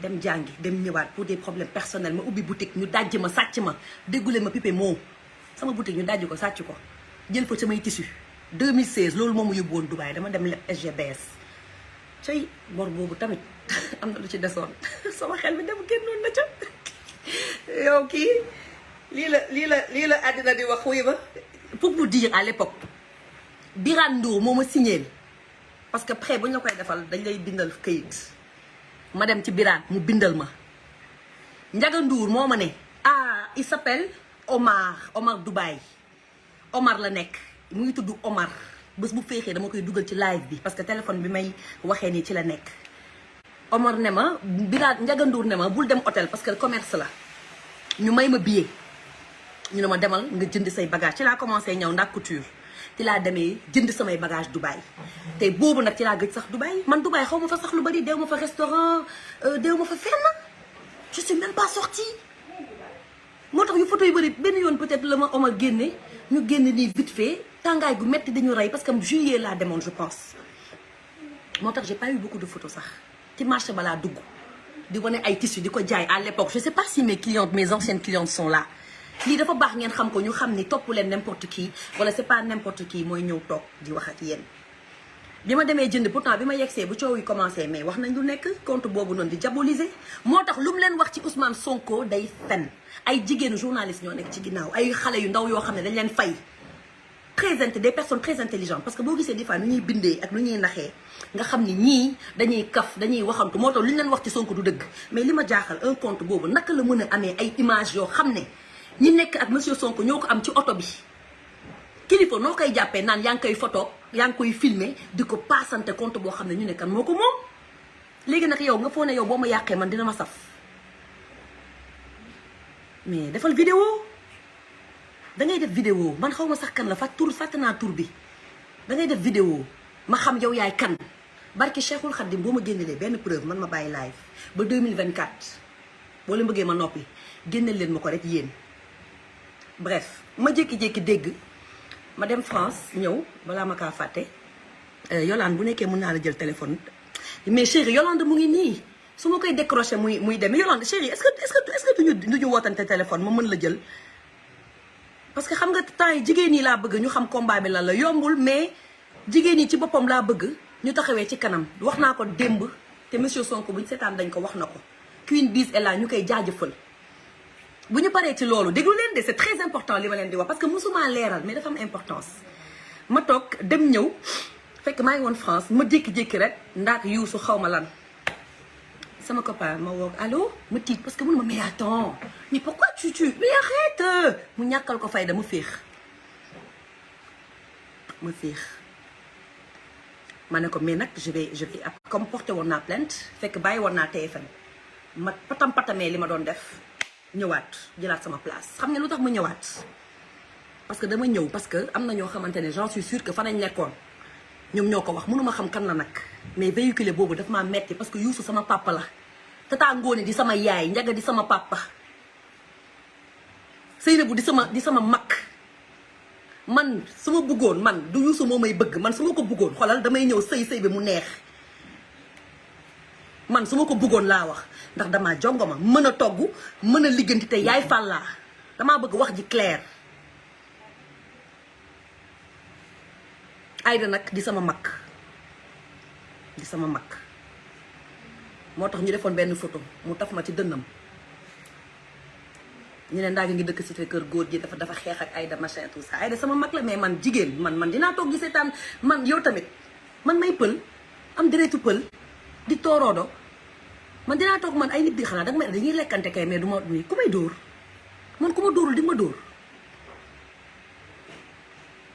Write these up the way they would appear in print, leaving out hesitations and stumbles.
dem jàngi dem ñëwaat pour des problèmes personnels ma ubbi boutique ñu dajj ma sàcc ma déggule ma pipe moo sama boutique ñu dajj ko sàcc ko jël fa samay tissu 2016 loolu moom mu yóbbu woon Dubaï dama dem leb SGBS cay bor boobu tamit am na lu ci desoon sama xel bi dem génnoon na ca yow kii lii la àddina di wax wuy ba pour vous dire à l'époque Birane Ndour moo ma signé parce que prêt bu ñu la koy defal dañ lay bindal këyit ma dem ci Birane mu bindal ma Ndiaga Ndour moo ma ne il s'appelle Omar Dubaï Omar la nekk mu ngi tudd Omar bés bu féexee dama koy dugal ci live bi parce que téléphone bi may waxee nii ci la nekk Omar ne ma Birane Ndiaga Ndour ne ma bul dem hôtel parce que commerce la ñu may ma billet ñu ne ma demal nga jënd say bagage ci laa commencé ñëw ndax couture ci laa demee jënd samay bagage Dubaï te boobu nag ci laa gëj sax Dubaï man Dubaï xaw ma fa sax lu bari deew ma fa restaurant deew ma fa fenn je suis même pas sortie moo tax yu photo yu bëri benn yoon peut-être la ma Omar génne ñu génne nii vite fait tàngaay gu metti dañu rey parce que juillet laa demoon je pense moo tax j'ai pas eu beaucoup de photos sax ci marché balaa dugg di wane ay tissus di ko jaay à l'époque je sais pas si mes anciennes clientes sont là lii dafa baax ngeen xam ko ñu xam ni topp leen n'importe qui wala c'est pas n'importe qui mooy ñëw toog di wax ak yéen bi ma demee jënd pourtant bi ma yegsee bu coow yi commencé mais wax nañ lu nekk compte boobu noonu di diaboliser moo tax lu mu leen wax ci Ousmane Sonko day fen ay jigéenu journaliste ñoo nekk ci ginnaaw ay xale yu ndaw yoo xam ne dañ leen fay des personnes très intelligentes parce que boo gisee des fois nu ñuy bindee ak nu ñuy naxee nga xam ni ñii dañuy kaf dañuy waxantu moo tax lu ñu leen wax ci Sonko du dëgg mais li ma jaaxal un compte boobu naka la mën a amee ay image yoo xam ne ñi nekk ak monsieur Sonko ñoo ko am ci oto bi kilifa noo koy jàppee naan yaa ngi koy photo yaa ngi koy filmer di ko paasante compte boo xam ne ñu ne kan moo ko moom léegi nag yow nga foo ne yow boo ma yàqee man dina ma saf mais defal vidéo da ngay def vidéo man xaw ma sax kan la fàtte naa tur bi da ngay def vidéo ma xam yow yaay kan barki Cheikhul Khadim boo ma génnelee benn preuve man ma bàyyi live ba 2024 boo leen bëggee ma noppi génneel leen ma ko rek yéen bref ma jékki-jékki dégg ma dem France ñëw balaa ma kaa fàtte Yolande bu nekkee mën naa la jël téléphone mais chérie Yolande mu ngi nii su ma koy décroché muy dem Yolande chérie est-ce que duñu wootante téléphone ma mën la jël parce que xam nga temps yi jigéen ñi laa bëgg ñu xam combat bi lan la yombul mais jigéen ñi ci boppam laa bëgg ñu taxawee ci kanam wax naa ko démb te monsieur Sonko buñ seetaan dañ ko wax na ko Queen Biz est là ñu koy jaajëfal bu ñu paree ci loolu déglu leen de c'est très important li ma leen di wax parce que musuma leeral mais dafa am importance ma toog dem ñëw fekk maa ngi woon France ma jékki-jékki rek ndaak yuusu xaw ma lan sama copain ma woo allo ma tiit parce que mun ma mais attends mais pourquoi tu mais arrête mu ñàkkal ko fayda ma féex ma ne ko mais nag je vais comme porté woon naa plainte fekk bàyyi woon naa TFM ma patamee li ma doon def ñëwaat jëlaat sama place xam nga lu tax ma ñëwaat parce que dama ñëw parce que am na ñoo xamante ne j'en suis sûre que fa nañ nekkoon ñoom ñoo ko wax mënuma xam kan la nag mais véhiculé boobu daf maa metti parce que Youssou sama papa la Tata Ngone di sama yaay Ndiaga di sama papa Seynabou di sama mag man su ma bëggoon man du Youssou moo may bëgg man su ma ko bëggoon xoolal damay ñëw sëy bi mu neex man su ma ko bëggoon laa wax ndax damaa jongoma mën a togg mën a ligganti te yaay fàllaa damaa bëgg wax ji clair Aïda nag di sama mag moo tax ñu defoon benn photo mu taf ma ci dënnam ñu ne Ndaga ngi dëkk ci kër góor gi dafa xeex ak Aïda machin tout ça Aïda sama mag la mais man jigéen man dinaa toog gi seetaan man yow tamit man may pël am deretu pël di tooroodo man dinaa toog man ay nit di xanaa danga may dañuy lekkante kay mais du ma ku may dóor man ku ma dóorul di ma dóor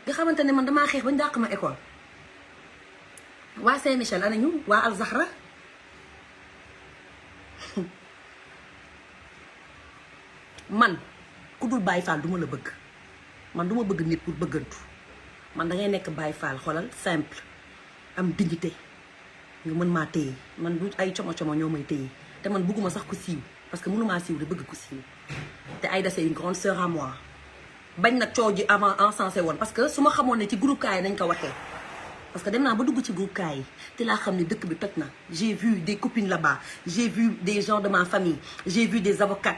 nga xamante ne man damaa xeex bañ dàq ma école waa Saint-Michel anañu waa Al-Zahra man ku dul Baye Fall du ma la bëgg man du ma bëgg nit pour bëggantu man da ngay nekk Baye Fall xoolal simple am dignité nga mën maa téye man du ay como ñoo may téye te man bëgguma sax ku siiw parce que mënumaa siiw de bëgg ku siiw te Aïda c'est une grande sœur à moi bañ nag coow ji avant encensé woon parce que su ma xamoon ne ci groupe kaay nañ ko waxee parce que dem naa ba dugg ci groupe kaay yi te laa xam ne dëkk bi toj na. J'ai vu des copines là-bas, j'ai vu des gens de ma famille, j'ai vu des avocats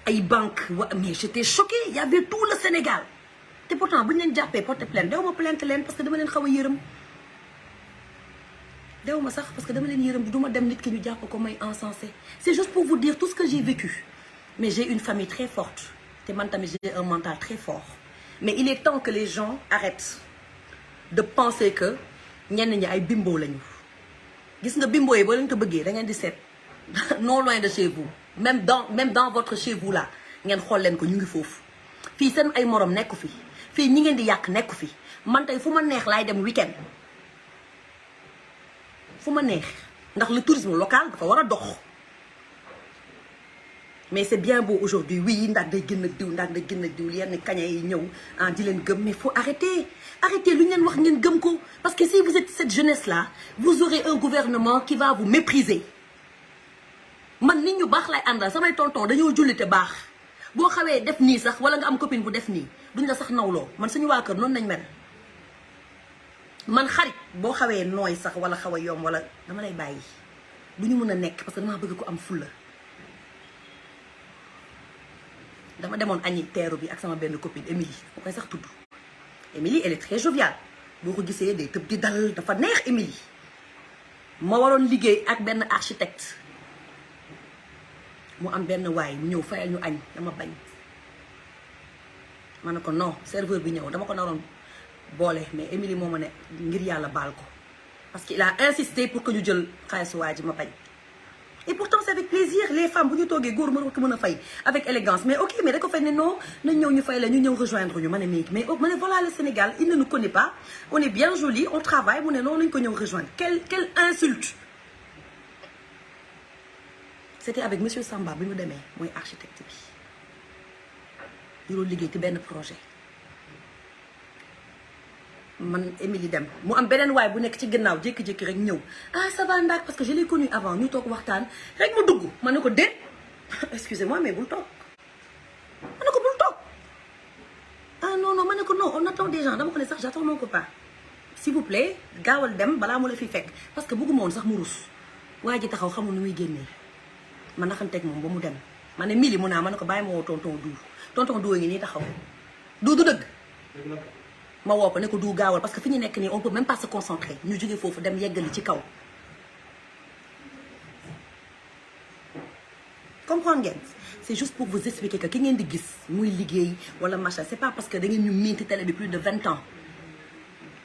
ay banques mais j'étais choquée, il y avait tout le Sénégal te pourtant bu ñu leen jàppee porter plainte dew ma plainte leen parce que dama leen xaw a yërëm. dew ma sax parce que dama leen yërëm du ma dem nit ki ñu jàpp ko may encensé. C'est juste pour vous dire tout ce que j'ai vécu. Mais j'ai une famille très forte te man tamit j'ai un mental très fort. Mais il est temps que les gens arrêtent de penser que ñenn ñi ay bimbo lañu. gis nga bimbo yi boo leen ko bëggee da ngeen di seet non loin de chez vous même dans votre chez vous là ngeen xool leen ko ñu ngi foofu. fii seen ay morom nekku fi fii ñi ngeen di yàq nekku fi man tey fu ma neex laay dem week-end fu ma neex ndax le tourisme local dafa war a dox. mais c'est bien beau aujourd'hui oui ndax day gën a diw ndax day gën a diw yenn kaña yi ñëw di leen gëm mais faut arrêter lu ñu leen wax ngeen gëm ko. parce que si vous êtes cette jeunesse là vous aurez un gouvernement qui va vous mépriser. man nit ñu baax lay àndal samay tonton dañoo jullite baax boo xawee def nii sax wala nga am copine bu def nii duñ la sax nawloo man suñu waa kër noonu nañ mel. man xarit boo xawee nooy sax wala xaw a yomb wala dama lay bàyyi du ñu mën a nekk parce que damaa bëgg ko am fulla. dama demoon añi teeru bi ak sama benn copine Émilie bu koy sax tudd. Émilie elle est très joviale boo ko gisee day tëb di dal dafa neex Émilie. ma waroon liggéey ak benn architecte mu am benn waay mu ñëw fayal ñu añ dama bañ. ma ne ko non serveur bi ñëw dama ko naroon boole mais Émilie moo ma ne ngir yàlla baal ko parce qu'il a insisté pour que ñu jël xaalisu waa ji ma bañ. et pourtant c'est avec plaisir les femmes bu ñu toogee góor mën a fay avec élégance mais ok mais da ko fay ne non nañ ñëw ñu fay la ñu ñëw rejoindre ñu ma ne mais voilà le Sénégal il ne nous connaît pas on est bien joli on travaille mu ne non nañ ko ñëw rejoindre quelle insulte. C'était avec monsieur Samba bi mu demee mooy architecte bi ñu doon liggéey ci benn projet man Émilie dem mu am beneen waay bu nekk ci ginnaaw jékki-jékki rek ñëw ça va Ndak parce que je l'ai connu avant ñu toog waxtaan rek mu dugg ma ne ko déet excusez-moi mais bul toog ma ne ko bul toog non ma ne ko non on attend des gens dama ko ne sax j'attends mon copain s'il vous plaît gaawal dem balaa mu la fi fekk parce que bëgguma woon sax mu rus waa ji taxaw xamul nu muy génnee ma naxanteeg moom ba mu dem ma ne Mili mu naa ma ne ko bàyyi ma woo tonton du ngi nii taxaw du dëgg ma woo ko ne ko du gaawal parce que fi ñu nekk nii on peut même pas se concentrer ñu jógee foofu dem yeggali ci kaw. comprendre ngeen c'est juste pour vous expliquer que ki ngeen di gis muy liggéey wala machin c'est pas parce que da ngeen ñu miin ci télé bi plus de 20 ans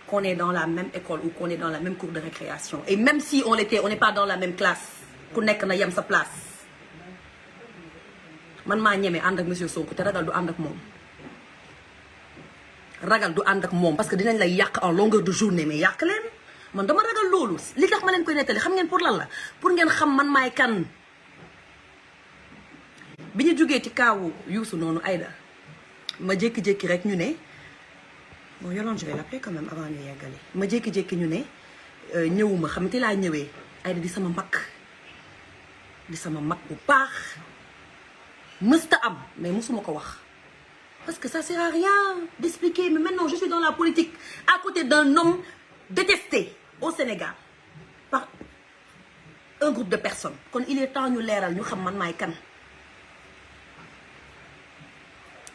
qu'on est dans la même école ou qu'on est dans la même cour de récréation et même si on l'était on n'est pas dans la même classe ku nekk na yem sa place. man maa ñeme ànd ak monsieur Sonko te ragal du ànd ak moom. ragal du ànd ak moom parce que dinañ lay yàq en longueur de journée mais yàq leen man dama ragal loolu li tax ma leen koy nettali xam ngeen pour lan la pour ngeen xam man maay kan. bi ñu jógee ci kaawu Youssou noonu Aïda ma jékki-jékki rek ñu ne bon Yolande je vais l'appeler quand même avant ñu yeggale ma jékki-jékki ñu ne ñëwuma xam te laa ñëwee Aïda di sama mag bu baax mësta am mais mësuma ko wax. Parce que ça sert à rien d'expliquer. Mais maintenant, je suis dans la politique à côté d'un homme détesté au Sénégal par un groupe de personnes. Quand il est temps ñu leeral ñu xam man maay kan.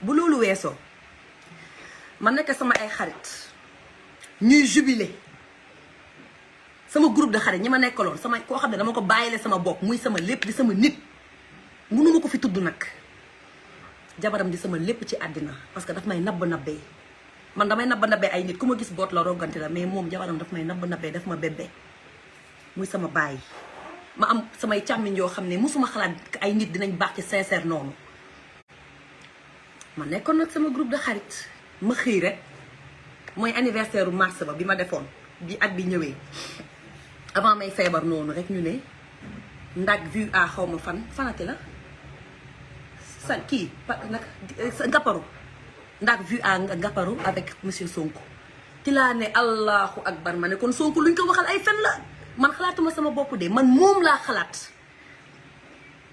bu loolu weesoo man nekk sama ay xarit ñuy jubilé sama groupe de xarit ñi ma nekkaloon sama koo xam ne dama ko bàyyile sama bopp muy sama lépp di sama nit mënuma ko fi tudd nag. jabaram di sama lépp ci àddina parce que daf may nabbee man damay nabbee ay nit ku ma gis boot la roganti la mais moom jabaram daf may nabbee daf ma bébé muy sama baay ma am samay càmmiñ yoo xam ne musuma xalaat ay nit dinañ baax ci sincère noonu. ma nekkoon nag sama groupe de xarit ma xëy rek mooy anniversaire u mars ba bi ma defoon bi at bi ñëwee avant may feebar noonu rek ñu ne Ndak vue à xaw ma fanati la. sa kii nag Ngaparu Ndak vue à Ngaparu avec monsieur Sonko ci laa ne allahu akbar ma ne kon Sonko luñ ko waxal ay fen la man xalaatuma sama bopp de man moom laa xalaat.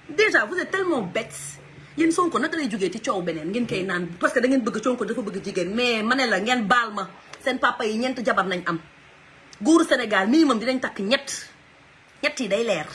déjà vous êtes tellement bêtes yéen Sonko naka lay jógee ci coow beneen ngeen koy naan parce que da ngeen bëgg Sonko dafa bëgg jigéen mais ma ne la ngeen baal ma seen papa yi ñeent jabar nañ am góoru Sénégal minimum dinañ takk ñett yi day leer